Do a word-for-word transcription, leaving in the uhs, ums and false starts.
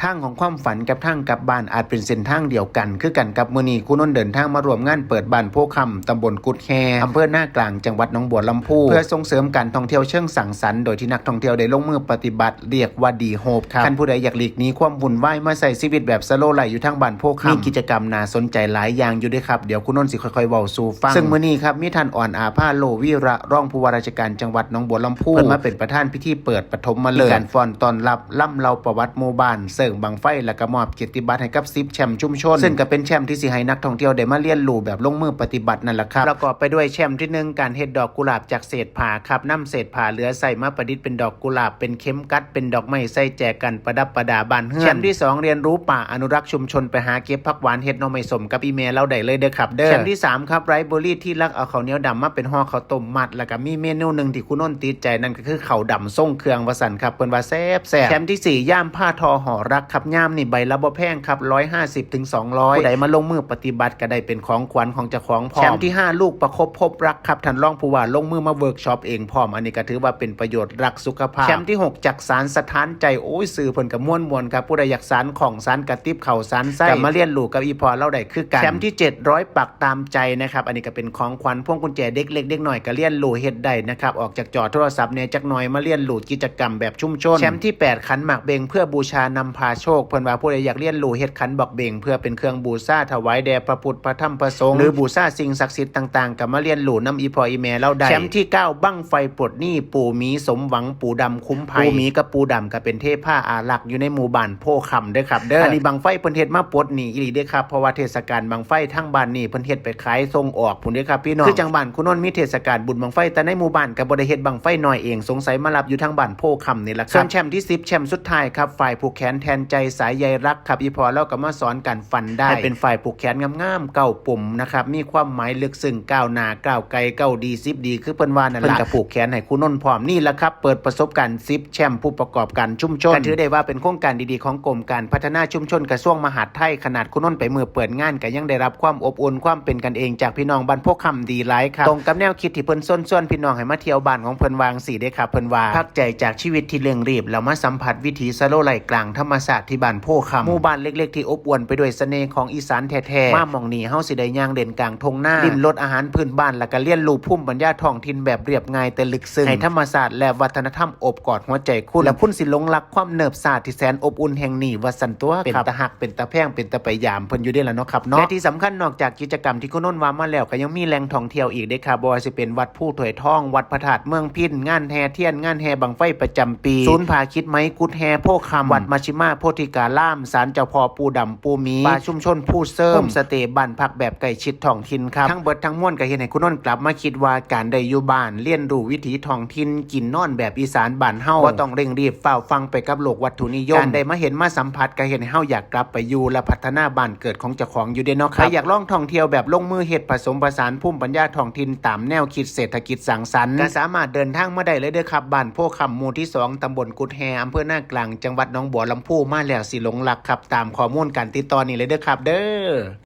ทางของความฝันกับทางกลับบ้านอาจเป็นเส้นทางเดียวกัน คือกันกับมื้อนี้ครูนนท์เดินทางมาร่วมงานเปิดบ้านโพธิ์คำ ตำบลกุดแฮ อำเภอนากลาง จังหวัดหนองบัวลำภู เพื่อส่งเสริมการท่องเที่ยวเชิงสร้างสรรค์ โดยที่นักท่องเที่ยวได้ลงมือปฏิบัติ เรียกว่าดีโฮปครับ คันผู้ใดอยากหลีกหนีความวุ่นวายมาใช้ชีวิตแบบสโลว์ไลฟ์อยู่ทางบ้านโพธิ์คำ มีกิจกรรมน่าสนใจหลายอย่างอยู่เด้อครับ เดี๋ยวครูนนท์สิค่อยๆเว้าสู่ฟัง ซึ่งมื้อนี้ครับ มีท่านอ่อนอาภาโลวีระ รองผู้ว่าราชการจังหวัดหนองบัวลำภู เพิ่นมาเป็นประธานพิธีเปิดปฐมฤกษ์ มีการฟ้อนต้อนรับ ล่ำเล่าประวัติหมู่บ้าน เสิ่งบั้งไฟ แล้วก็มอบเกียรติบัตรให้กับสิบแชมป์ชุมชน ซึ่งก็เป็นแชมป์ที่สิให้นักท่องเที่ยวได้มาเรียนรู้แบบลงมือปฏิบัตินั่นแหละครับ ประกอบไปด้วยแชมป์ที่หนึ่ง การเฮ็ดดอกกุหลาบจากเศษผ้าครับ นำเศษผ้าเหลือใช้มาประดิษฐ์เป็นดอกกุหลาบ เป็นเข็มกลัด เป็นดอกไม้ใส่แจกันประดับประดาบ้านเฮือน แชมป์ที่สอง เรียนรู้ป่า อนุรักษ์ชุมชน ไปหาเก็บผักหวาน เฮ็ดหน่อไม้ส้มกับอีแม่ลาวได้เลยเด้อครับเด้อ แชมป์ที่สาม ครับ ไลฟ์เบอรี่ที่รัก เอาข้าวเหนียวดำมาเป็นห่อข้าวต้มมัด แล้วก็มีเมนูหนึ่งที่ครูนนท์ติดใจ นั่นก็คือข้าวดำทรงเครื่องว่าซั่นครับ เพิ่นว่าแซ่บๆ แชมป์ที่สี่ ย่ามผ้าทอห่อรักครับ ย่ามนี่ใบละบ่แพงครับ ร้อยห้าสิบถึงสองร้อย ผู้ใดมาลงมือปฏิบัติก็ได้เป็นของขวัญของเจ้าของพร้อม แชมป์ที่ห้า ลูกประคบพบรักครับ ท่านรองผู้ว่าลงมือมาเวิร์กช็อปเองพร้อม อันนี้ก็ถือว่าเป็นประโยชน์รักสุขภาพ แชมป์ที่หก จักสานสถานใจ โอ้ย ชื่อเพิ่นก็ม่วนๆครับ ผู้ใดอยากสานของ สานกระติบข้าว สานไส้ ก็มาเรียนรู้กับอีพ่อลาวได้คือกัน แชมป์ที่เจ็ด ร้อยปักตามใจนะครับ อันนี้ก็เป็นของขวัญพวงกุญแจ เด็กเล็กเด็กน้อยก็เรียนรู้เฮ็ดได้นะครับ ออกจากจอโทรศัพท์แหน่จักหน่อย มาเรียนรู้กิจกรรมแบบชุมชน แชมป์ที่แปด ขันหมากเบงเพื่อบูชานำพาโชค เพิ่นว่าผู้ใดอยากเรียนรู้เฮ็ดขันหมากเบง เพื่อเป็นเครื่องบูชาถวายแด่พระพุทธพระธรรมพระสงฆ์ หรือบูชาสิ่งศักดิ์สิทธิ์ต่างๆ ก็มาเรียนรู้นำอีพ่ออีแม่ลาวได้ แชมป์ที่เก้า บั้งไฟปลดหนี้ ปู่หมีสมหวัง ปู่ดำคุ้มภัย ปู่หมีกับปู่ดำก็เป็นเทพาอารักษ์อยู่ในหมู่บ้านโพธิ์คำเด้อครับเด้อ อันนี้บั้งไฟเพิ่นเฮ็ดมาปลดหนี้อีหลีเด้อครับ เพราะว่าเทศกาลบั้งไฟทางบ้านนี่เพิ่นเฮ็ดไปขายส่งออกพุ้นเด้อครับพี่น้อง คือจังบ้านครูนนท์มีเทศกาลบุญบั้งไฟ แต่ในหมู่บ้านก็บ่ได้เฮ็ดบั้งไฟน้อยเอง สงสัยมารับอยู่ทางบ้านโพธิ์คำนี่ล่ะครับ ส่วนแชมป์ที่สิบ แชมป์สุดท้ายครับ ฝ่ายผูกแขนแทนใจสายใยรักครับ อีพ่อลาวก็มาสอนการฟันด้าย ให้เป็นฝ่ายผูกแขนงามๆ เก้าปุ่มนะครับ มีความหมายลึกซึ้ง ก้าวหน้า ก้าวไกล เก้าดี สิบดี คือเพิ่นว่านั่นล่ะ เพิ่นก็ผูกแขนให้ครูนนท์พร้อม นี่ล่ะครับ เปิดประสบการณ์สิบแชมป์ผู้ประกอบการชุมชน ก็ถือได้ว่าเป็นโครงการดีๆของกรมการพัฒนาชุมชนกระทรวงมหาดไทย ขนาดครูนนท์ไปมื้อเปิดงานก็ยังได้รับความอบอุ่น ความเป็นกันเองจากพี่น้องบ้านโพธิ์คำดีหลายครับ ตรงกับแนวคิดที่เพิ่นชวนๆพี่น้องให้มาเที่ยวบ้านของเพิ่นว่าจั่งซี้เด้อครับ เพิ่นว่าพักใจจากชีวิตที่เร่งรีบ แล้วมาสัมผัสวิถีสโลว์ไลฟ์กลางธรรมชาติที่บ้านโพธิ์คำ หมู่บ้านเล็กๆที่อบอวลไปด้วยเสน่ห์ของอีสานแท้ๆ มาหม่องนี้เฮาสิได้ย่างเล่นกลาง ท่งนา ลิ้มรสอาหารพื้นบ้าน แล้วก็เรียนรู้ภูมิปัญญาท้องถิ่นแบบเรียบง่ายแต่ลึกซึ้ง ให้ธรรมชาติและวัฒนธรรมโอบกอดหัวใจคุณ และคุณสิหลงรักความเนิบซ่าที่แสนอบอุ่นแห่งนี้ ว่าซั่นตั๊วครับ เป็นตาฮัก เป็นตาแพง เป็นตาไปยามเพิ่นอยู่เด้ล่ะเนาะครับเนาะ และที่สำคัญนอกจากกิจกรรมที่ครูนนท์ว่ามาแล้ว ก็ยังมีแหล่งท่องเที่ยวอีกเด้อครับ บ่ว่าสิเป็นวัดภูถ้วยทอง วัดพระธาตุเมืองพิณ งานแห่เทียน งานแห่บั้งไฟประจำปี ศูนย์ผ้าคิดไหมกุดแฮโพธิ์คำ วัดมัชฌิมาโพธิการาม ศาลเจ้าพ่อปู่ดำปู่หมี ป่าชุมชนภูเซิม โฮมสเตย์บ้านพักแบบใกล้ชิดท้องถิ่นครับ ทั้งเบิดทั้งมวลก็เฮ็ดให้ครูนนท์กลับมาคิดว่าการได้อยู่บ้าน เรียนรู้วิถีท้องถิ่น กินนอนแบบอีสานบ้านเฮา บ่ต้องเร่งรีบฟ้าวฟั่งไปกับโลกวัตถุนิยม การได้มาเห็นมาสัมผัสก็เฮ็ดให้เฮาอยากกลับไปอยู่และพัฒนาบ้านเกิดของเจ้าของอยู่เด้เนาะครับ ใครอยากลองท่องเที่ยวแบบลงมือเฮ็ดผสมผสานภูมิปัญญาท้องถิ่นตามแนวคิดเศรษฐกิจสร้างสรรค์ ก็สามารถเดินทางมาได้เลยเด้อครับ บ้านโพธิ์คำ หมู่ที่สอง ตำบลกุดแฮ อำเภอนากลาง จังหวัดหนองบัวลำภู มาแล้วสิหลงรักครับ ตามข้อมูลการติดต่อนี่เลยเด้อครับเด้อ